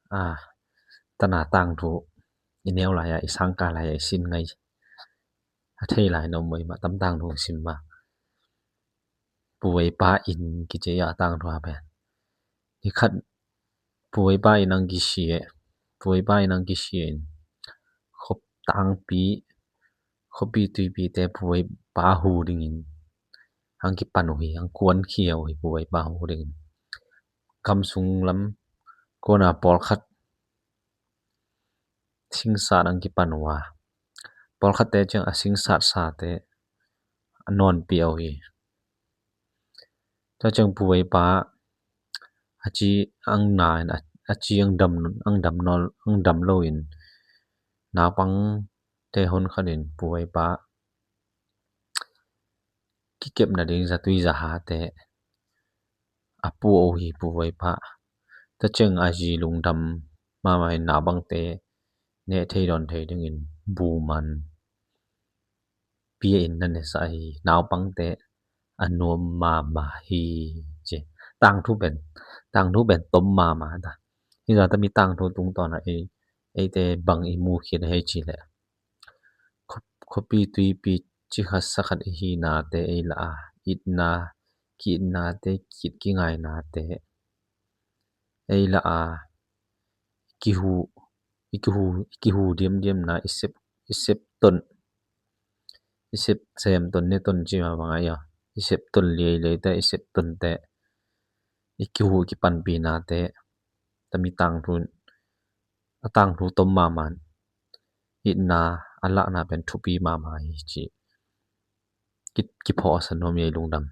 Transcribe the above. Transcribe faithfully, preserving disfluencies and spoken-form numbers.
a, tana tangthu i neu lai-a, i sangkah lai-a i sin ngai a thei lai na om uh hi mah, tam tangthu sim mah. Pu Veipa inn kici a tangthu a pen. Hi khat Pu Veipa inn ang kisia, Pu Veipa inn ang kisia in, khop tangpi, khuapi tuipite Pu Veipa hu dingin ang kipan uh hi, ang kuankhia uh hi Pu Veipa hu dingin. Gam sung lam kona pawlkhat singsat ang kipan uh a, pawlkhatte ciang a singsat sate a nawnpia uh hi. Tua ciang Pu Veipa a ci ang na in, a, a ci ang dam, ang dam nawn, ang dam lo in, naupangte hun khat in Pu Veipa kikepna ding zatui zahate a pua uh hi Pu Veipa. Tua ciang a zi lungdam mahmah in naupangte neh thei dawn thei dingin buman pia in na ne sa hi. Naupangte a nuam mahmah hi ci. Tangthu pen, tangthu pen tom mahmah ta. Hi zata mi tangthu tungtawn a ei, eite bang i mukhiat a hei ci leh, khuapi tuipi ci khat sa khat i hinate ei la a, itna, ki-itnate, ki-it kingainate ei la a, kihu, i kihu, i kihu diamdiamna, i sep, i sep ton, i sep sem ton, ne ton ci ma bang a ia, i sep ton liailei te, i sep tonte i kihu kipanpinate tami tangthu, a tangthu tom mahmah, itna a lahna pen thupi mahmah hi ci. Ki, kiphawk a sa nuam ei lungdam.